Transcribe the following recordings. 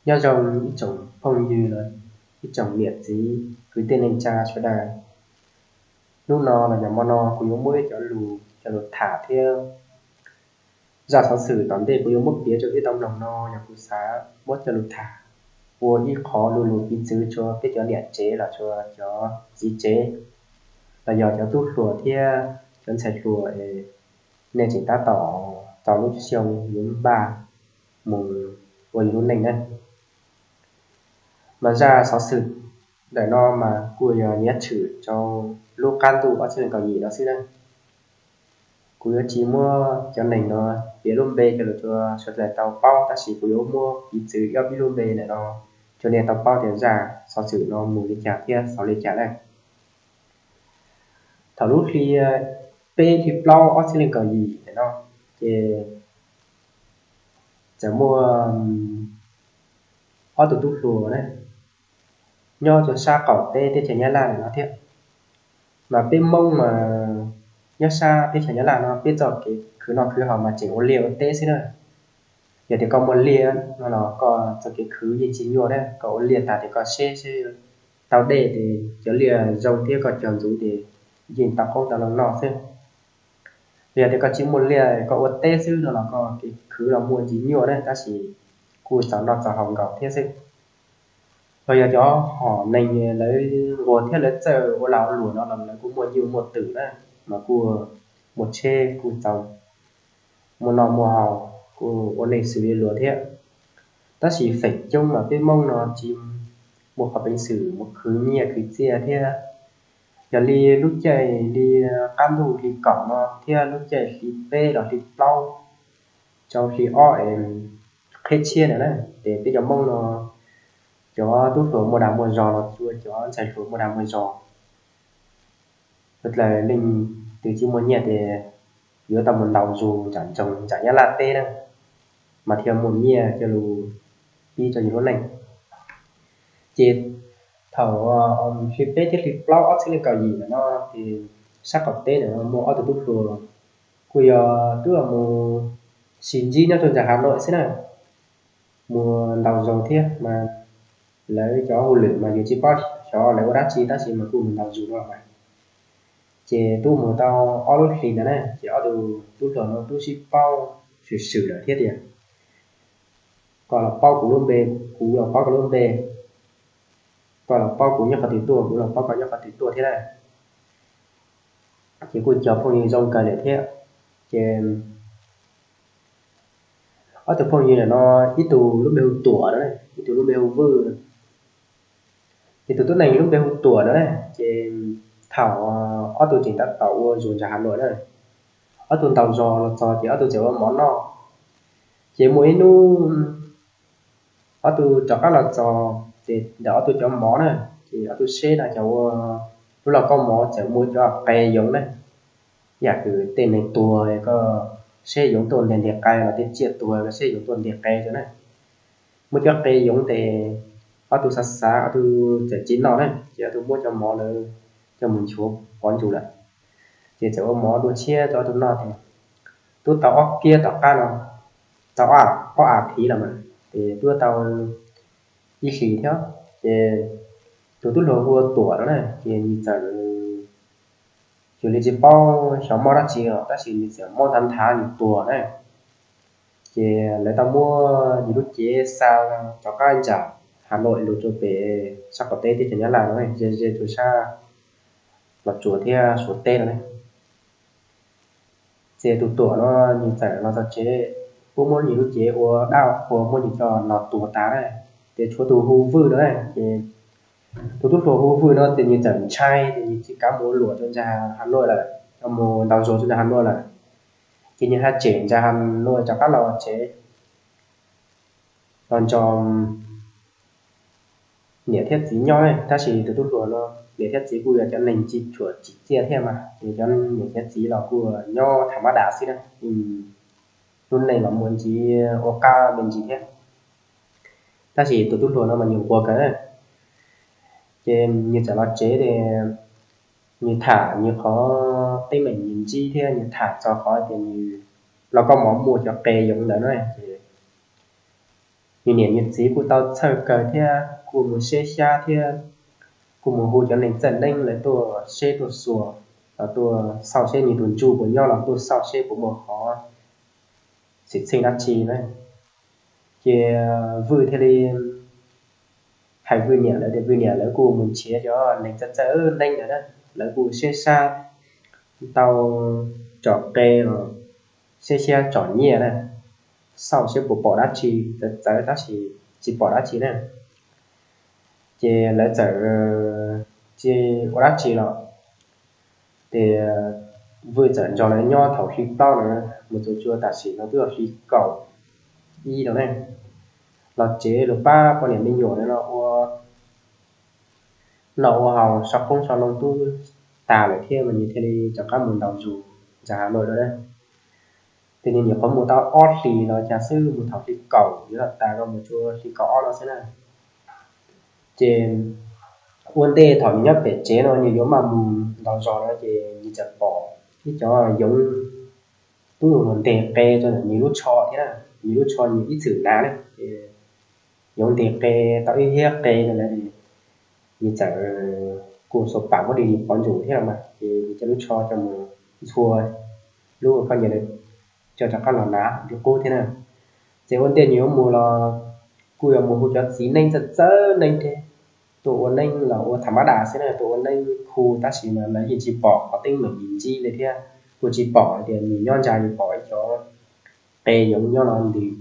Nyob zoo ib tsoom phooj ywg los ib tsoom niam txiv kwv tij neej tsa sawv daws. Hnub no los yog hmo no kuv yuav muab ib cov lus, cov lus tham thiab zaj xov xwm tom ntej kuv yuav muab piav rau peb tau mloog no yog kuv xav muab coj lus tham ua ib qho lu lus piv txwv rau peb cov niam tsev los rau cov txiv tsev los yog cov tub hluas thiab cov ntxhais hluas es nej tseem tab tom txaus lub xyoo yuav npaj mus ua yus lub neej na. Mas zaj xov xwm ntawm no mas kuj yog nyiam tshwm rau lub qab ntuj ob txhiab nees nkaum yim no xwb na. Kuv yuav tsis muab cov neeg no piav lub npe coj los rau sawv daws tau paub, tab sis kuv yuav muab piv txwv ob peb lub npe ntawm no rau nej tau paub tias zaj xov xwm no mus li cas thiab xaus li cas na. Thaum lub hli peb hli plaub ob txhiab nees nkaum yim ntawm no ces txawm muaj ob tug tub hluas na nyob rau sab qaum teb teb chaws Nyab Laj ntawm no thiab. Mas peb Hmoob mas nyob sab teb chaws Nyab Laj no peb txoj kev khwv noj khwv haus mas tseem ua liaj ua teb xwb na. Yog tias koj muaj liaj no los koj txoj kev khwv yeej tsis nyuaj na, koj ua liaj tas tias koj seb seb tau dej ces cov liaj zoo thiab koj cog ntxuv ces yeej tau qoob tau loo noj xwb. Yog tias koj tsis muaj liaj koj ua teb xwb no los koj kev khwv los muaj tsis nyuaj na, tab sis kuj txaus noj txaus haus nkaus thiab xwb. Los yog cov hom neeg lawv nquag thiab lawv txawj ua lag ua luam no los lawv kuj muaj nyuj muaj twm na, mas kuj muaj tsheb kuj txaus muaj noj muaj haus, kuj ua neej xws li luag thiab. Tab sis feem coob mas peb Hmoob no tsis muaj qhov peev xwm mus khwv nyiaj khwv txiaj thiab. Yog li lub caij li qab ntuj hli kaum no thiab lub caij hli peb los hli plaub rau hli ob es qhib tshiab ntawd na, ces peb cov Hmoob no cov tub hluas muaj dag muaj zog los ua cov ntxhais hluas muaj dag muaj zog. Ua dlaws leej twg tsis muaj nyiaj ces yuav tau mus ntaus zug nram nroog nram Nyab Laj teb na, mas thiaj muaj nyiaj coj lus pib rau yus lub neej. Ces thaum hli peb thiab hli plaub ob txhiab nees nkaum yim ntawm no ces sab qaum teb ntawm no muaj ob tug tub hluas kuj yog twb mus sim ntsib nyob rau nram Hav Noim xwb na, mus ntaus zog thiab mas lawv cov hauj lwm mas yus tsis paub xyov lawv ua dab tsi tab sis mas kuj mus ntaus zog no mas. Ces twb mus tau ob lub hlis ntawd na ces ob tug tub hluas no twb sib paub swm swm lawm thiab tias koj los paub kuv lub npe, kuv los paub koj lub npe, koj los paub kuv nyob qhov twg tuaj, kuv los paub koj nyob qhov twg tuaj thiab na. Ces kuj cog phooj ywg zoo kawg lawm thiab. Ces ob tug phooj ywg ntawm no ib tug lub npe hu Tuam no, ib tug lub npe hu Vwj. Ces tus tub neeg lub npe hu Tuam no na ces thaum ob tug tseem tab tom ua zog nram Hav Noim na, ob tug ntaus zog los txog ces ob tug tseem ua mov noj. Ces muaj ib hnub ob tug rov qab los txog ces ntawm ob tug cov mov na, ces ob tug seb no cov ua lub lauj kaub mov txawm muaj cov qe yoov na. Yam kws tej neeg tuag koj seb yoov tuaj ntiag ntiag qe los tej tsiaj tuag koj seb yoov tuaj ntiag qe rau na. Muaj cov qe yoov ces ob tug xav xav ob tug txawm tsis noj na ces ob tug muab cov mov lawm coj mus nchuav pov ntsum lawm. Ces txawm ua mov dua tshiab rau ob tug noj ces twb tau ob kiab tom qab no, tau ob as thiv los mas ces twb tau ib hlis thiab. Ces tus tub hluas hu ua Tuam no na ces nws txawm, yus li tsis paub xyov mob dab tsi os tab sis nws txawm mob nthav nthav nws tuag na. Ces lawv tau muab nws lub cev xa rov qab nram Hav Noim los rau pem sab qaum teb teb chaws Nyab Laj no, ze ze rau sab Los Tsuas thiab Suav teb no. Ces tus Tuam no nws txawm los txog tsev, puab muab nws lub cev ua dab ua qhua muab nws coj los tuag tas na. Ces tshuav tus hu Vwj no na, ces tus tub hluas hu Vwj no ces nws txawm ntshai ces nws tsis kav mus ua luam rau ntsa Hav Noim lawm, mus ntaus zog rau ntsa Hav Noim lawm. Ces nws haj tsem ntsa Hav Noim rov qab los tsev los nrog niam thiab txiv nyob ne. Tab sis tus tub hluas no niam thiab txiv kuj yog cov neeg tsis tshua tsim txiaj thiab mas, ces cov niam cov txiv los kuj nyob tham mab dam xwb na, lub neej los muaj ntsis ua qab me ntsis thiab. Tab sis tus tub hluas no mas nws nquag kawg na, ces nws txawm los tsev ces nws tham nws qhov teeb meem nws ntsib thiab nws tham txog qhov tias nws lauj kaub mov muaj cov qe yoov ntawd na, ces Nws niam nws txiv kuj tau txhawj kawg thiab kuj mus seb xyab thiab kuj mus hu cov neeg txawj neeb lawv tuaj seb tuaj xyuas, los tuaj xauj seb nws tus ntsuj puas nyob los tuaj xauj seb puas muaj qhov xwm txheej dab tsi na. Ces Vwj thiaj li hais Vwj niam lawv tias Vwj niam lawv kuj mus nrhiav cov neeg txawj txawj neeb ntawd na, lawv kuj seb xyab tau tsom qe los seb xyab tsom nyiaj na, xauj seb puas pom dab tsi, txawv txawv tab sis tsis pom dab tsi na. Ces lawv txawm tsis ua dab tsi los, ces Vwj txawm nrog lawv nyob thaum hli plaub no mus txog tsua tam sim no twb yog hli kaum ib no ne. Los tsev los pab poj niam me nyuam no ua noj ua haus, so qoob so loo twb tag lawm thiab mas nws thiaj li rov qab mus ntaus zus ntxas ha lawm no na. Ces nws nyuam qhuav mus tau ob hlis los cas xwb, mus thaum hli kaum yuav los tas no mus tsua hli kaum ob no xwb na. Ces ua ntej thaum nws nyob pem tsev no nws yuav maj mus ntaus zos no ces nws txawm pom ib cov yoov tub hluas nteg qe rau ntawm nws lub tsho thiab na, nws lub tsho nws ib txwm hnav ne. Yoov nteg qe tau ib hiab qe no lawm, nws txawm kuj xuas pam muab dig li qhov ntsuas thiab los mas ces nws coj lub tsho coj mus ntxhua lub koj nyias lawv coj rov qab los hnav li qub thiab na. Ces ua ntej nws yuav mus los kuj yuav mus hu cov txiv neej txawj txawj neej thiab tuaj ua neej los ua tham mab das xwb na, tuaj ua neej khu tab sis mas lawv yeej tsis pom qhov teeb meem nws ntsib li thiab kuj tsis pom hais tias nws nyob ntsa nws pom ib cov qe yoov nyob no ntws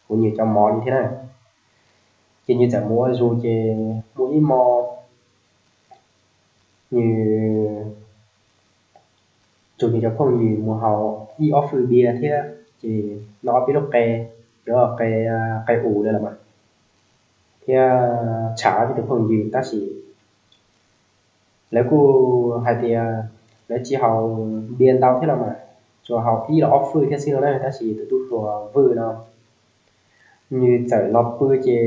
kuv nyias cov mov li thiab na. Ces nws txawm mus ua zus ces muaj ib hmo nws tsuas nws cov phooj ywg mus haus ib ob fwj bia thiab ces noj ob peb lub qe, cov qe, qe us li los mas, thiab tsham ob peb tus phooj ywg tab sis lawv kuj hais tias lawv tsis haus bia ntau thiab los mas, tsuas haus ib los ob fwj thiab xwb no na. Tab sis tus tub hluas Vwj no nws txawm los pw ces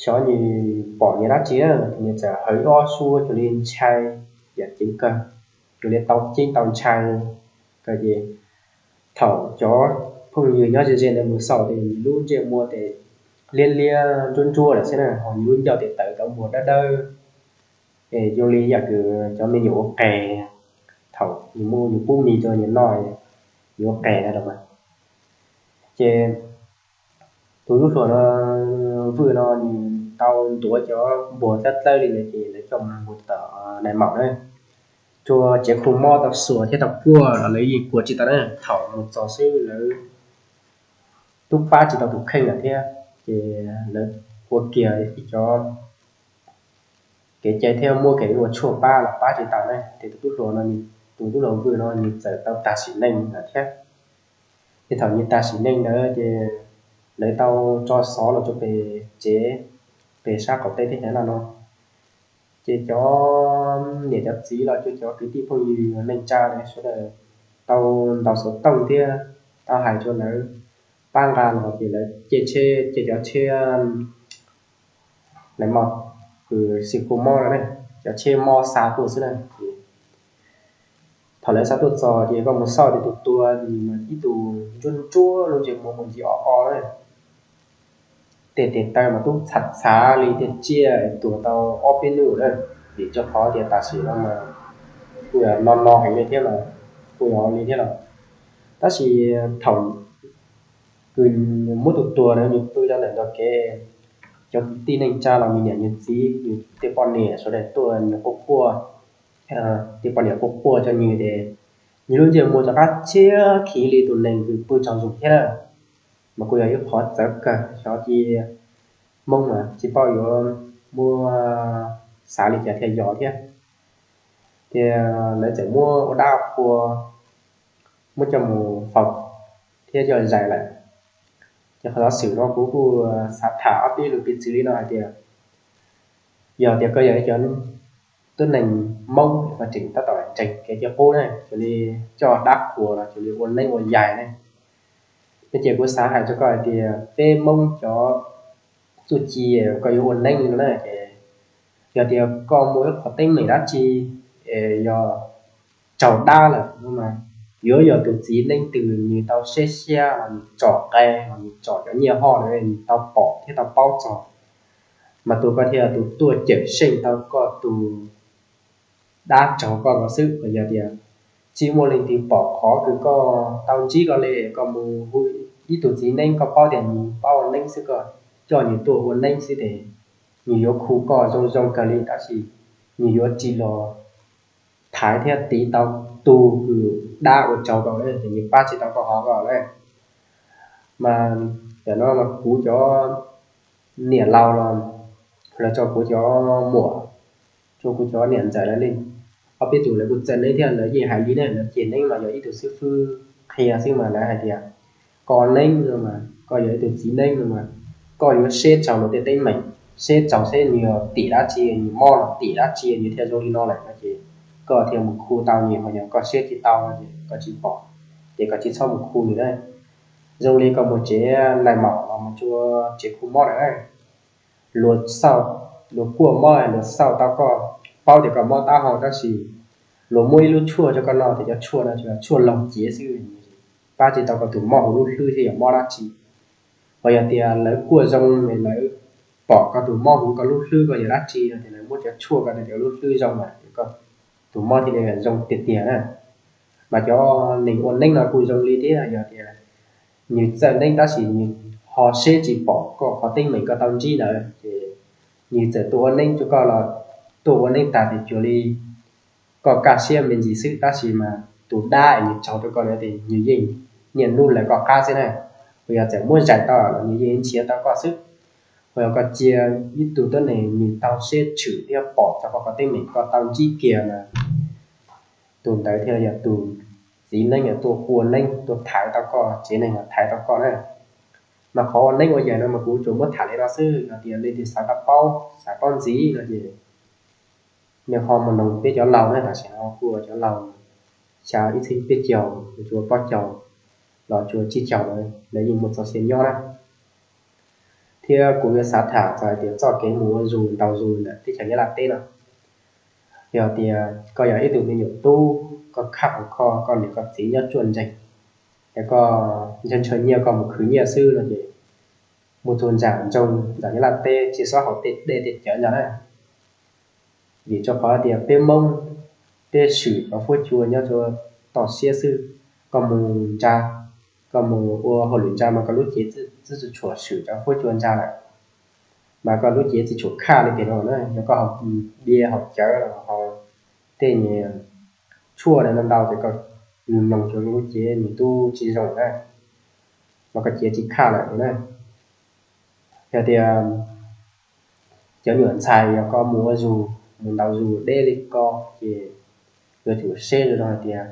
xyov nws pom nyias dab tsi na, nws txawm hawv ib ob suab cuag li ntshai yam ceev kawg, cuag li tau ceeb tau ntshai kawg ces thaum cov phooj ywg nyob ze ze ntawd mus xauj ces nws lub ntsej muag ces liab liab ntsuab ntsuab lawm xwb na, ho nws lub ncauj ces tawm tau muag dawb dawb, es zoo li yam kws cov me nyuam ua qe thaum nws muab nws pub mis rau nws noj, nws ua qe ntawd los mas. Ces tus tub hluas no, Vwj no nws tau ntuav cov npuas dawb dawb li ntawd ces lawv coj mus tom nais maum na, rau tsev khu mob tau xuas thiab tau kuaj los lawv yeej kuas tsis tau na, thaum mus txog xwb lawv twb pab tsis tau tus kheej lawm thiab, ces lawv ua kiag ib cov kev cai thiab muab kev ua tshuaj pab los pab tsis tau na. Ces tus tub hluas no, tus tub hluas Vwj no nws txawm tau tag sim neej lawm thiab. Ces thaum nws tag sim neej ntawd ces lawv tau tso xov los rau pem tsev, pem sab qaum teb teb chaws Nyab Laj no. Ces cov niam cov txiv los cuag cov kwv tij phooj ywg neej tsa sawv daws tau ntaus xov tooj thiab tau hais rau lawv pab nqa los ces lawv caij tsheb, caij cov tsheb lawv mob, kws xim khu mob no ne, cov tsheb mob xa tuaj xwb na. Thaum lawv xa tuaj txog ces koj mus xauj ces tus tua nws mas ib tug ntsuab ntsuab lub ntsej muag mus ntxiv o o na, tej tes taw mas tub txhav txhav li tej tsiaj tuag tau ob peb hnub na. Vim rau qhov tias tam sim no mas kuj yog no no heev li thiab los, kuj yog li thiab los, tab sis thaum kws muab tus tuag na nws pw rau ntawm ntug kev, cov kwv tij neej tsa los nws niam nws txiv nws tej poj niam sawv daws tuaj nws quaj quaj, tej poj niam quaj quaj rau nws ces nws lub ntsej muag rov qab tshiab khiv li tus neeg kws pw tsaug zog thiab na. Mas kuj yog ib qhov txawv kawg, xyov cia Hmoob mas tsis paub yuav muab xav li cas thiaj yog thiab. Ces lawv txawm muab ua dab qhua, muab coj mus faus thiab coj zais lawm. Ces qhov xov xwm no kuv kuj xav tham ob peb lus piv txwv li no hais tias, yog tias koj yog ib cov tib neeg Hmoob uas tseem tab tom ntseeg kev cai qub na, xws li coj dab qhuas los xws li ua neeb ua yaig ne, ces kuv xav hais rau koj hais tias peb Hmoob cov txuj ci koj yuav ua neeb li no na ces yog tias koj muaj ib qhov teeb meem dab tsi es yog raug dab lawm no mas, Yuav yog tus txiv neeb twg nws tau saib siab los nws tsom qe los nws tsom cov nyiaj hoj na, nws tau pom thiab tau paub txog, mas tus ko thiaj tus tuaj cawm seej tau koj tus dab raug koj ko xwb. Yog tias tsis muaj leej twg pom qhov kws koj tau ntsib ko li, koj mus hu ib tug txiv neeb koj paub tias nws paub ua neeb xwb, koj coj nws tuaj ua neeb xwb ces nws yuav khu koj zoo zoo kawg li, tab sis nws yuav tsis los thaiv thiab tiv tau tus kws dab ua tsaug koj na, ces nws pab tsis tau koj hov koj na. Mas tam no mas kuv cov niam laus los, los tso kuv cov muam, tso kuv cov niam ntxawm lawv li, ob peb tus lawv kuj txawj neeb thiab lawv yeej hais li ne, lawv ceg neeb mas yog ib tug xib fwb qhia xwb mas lawv hais tias koj neeb no mas koj yog ib tug txiv neeb no mas koj yuav seb tsaug luag tej teeb meem, seb tsaug seb nws yog tim dab tsi, nws mob los tim dab tsi nws thiaj zoo li no lawm no ces koj thiaj mus khu tau nws, ho yog koj seb tsis tau no ces koj tsis pom ces koj tsis txhob mus khu nws na. Zoo li koj mus tsev nais maum los mus tsuas tsev khu mob lawm, luag xauj, luag kuaj mob luag xauj tau koj, paub tias koj mob taub hau tab sis luag muab ib lub tshuaj rau koj no tias cov tshuaj no tsuas yog tshuaj laug cev xwb, pab tsis tau koj tus mob hauv lub hlwb thiab yog mob dab tsi. Ho yog tias lawv kuaj zoo, lawv pom koj tus mob hauv koj lub hlwb koj yog dab tsi no ces lawv muab cov tshuaj koj rau cov lub hlwb zoo lawm, koj tus mob thiaj li zoo tiag tiag na. Mas cov neeg ua neeb no kuj zoo li thiab, yog tias nws txawj neeb tab sis nws ho seb tsis pom koj qhov teeb meem koj tau ntsib ntawd ces nws txawm tuaj ua neeb rau koj los, tuaj ua neeb tag ces cuag li koj kaj siab me ntsis xwb, tab sis mas tus dab es nws tsaug rau koj na ces nws yeej niaj hnub lawv koj qab xwb na. Uas yog txawm muab zais tau los nws yeej nrhiav tau koj xwb. Uas yog koj cia ib tug tuab neeg nws tau seb tshwm thiab pom txog koj qhov teeb meem koj tau ntsib kiag mas tus ntawd thiaj yog tus txiv neeb tuaj ua neeb tuaj thaiv tau koj, tsev neeg los thaiv tau koj na. Mas qhov ua neeb ua yaig no mas kuv tsuas muab tham li no xwb, yog tias leej twg xav tau paub, xav paub ntxiv no ces nws ho mus noog peb cov laus na, tam sim no kuj cov laus xya ib txhiab peb caug, tsuas plaub caug los tsuas tsib caug lawm, lawv yeej muaj txoj sia nyob na. Thiab kuv yuav xav tham txog hais tias txoj kev mus ua zus ntaus zus ntawm teb chaws Nyab Laj teb no, yog tias koj yog ib tug me nyuam tub, koj khaj kho koj niam koj txiv nyob ruaj nreeg, es koj ntshaw ntshaw nyiaj koj mus khwv nyiaj xwb no ces mus txog nram nroog nram Nyab Laj teb tsis txhob haus tej dej tej cawv ntag na. Vim rau qhov tias peb Hmoob, peb swm cov fuab cua nyob rau toj siab xwb. Koj mus ntsa, koj mus ua hauj lwm ntsa mas koj lub cev twb tsis tshua swm cov fuab cua ntsa lawm, mas koj lub cev tsis tshua khaj li pem no na. Yog koj haus diav haus cawv los haus tej niag tshuaj ntau ntau ces koj mloog rau lub cev nws twb tsis zoo na, mas koj cev tsis khaj lawm na. Yog tias cov nyuam ntxhais yog koj mus ua zus mus ntaus zus deb li ko ces yuav tsum seb zoo zoo hais tias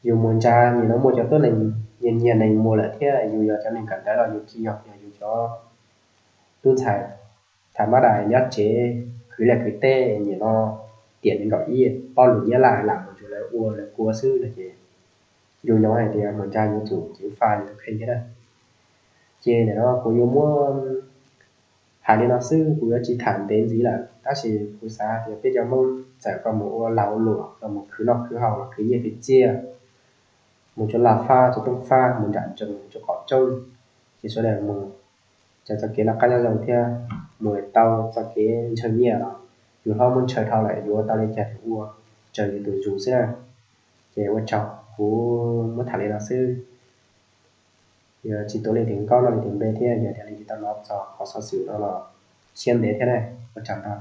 yus mus ntsa nim no muaj cov tuab neeg nyiag nyiag neeg mus lawm thiab yus yog cov neeg kawm ntawv los yus tsis yog, yog yus cov tub ntxhais tham mab dais nyob tsev khwv liaj khwv teb nim no tiam nees nkaum ib paub lus Nyab Laj lam mus rau lawv ua lawv kua xwb no ces yus nyob hais tias mus ntsa yuav tsum ceev faj yus tus kheej thiab na. Ces nim no kuv yuav muab hais li no xwb, kuv yuav tsis tham ntev ntxiv lawm, tab sis kuv xav hais tias peb cov Hmoob txawm koj mus ua lag ua luam, koj mus khwv noj khwv haus los khwv nyiaj khwv txiaj, mus rau Laj Fab, rau Tooj Fab, mus nram nroog, mus rau qhov rooj, ces sawv daws mus raws txoj kev laj qab nyob zoo thiab mus tau txoj kev ntshaw nyiaj los yus hlob muab ntshaw dhau lawm yuav tau li cas ua, raws yus tus zus xwb na. Ces ua tsaug, kuv muab tham li no xwb. Yog tsis tuav leej twg nkauj noj leej twg npe thiab yog tias leej twg tau hnov txog qhov xov xwm no los siab ntev thiab na. Ua tsaug ntau.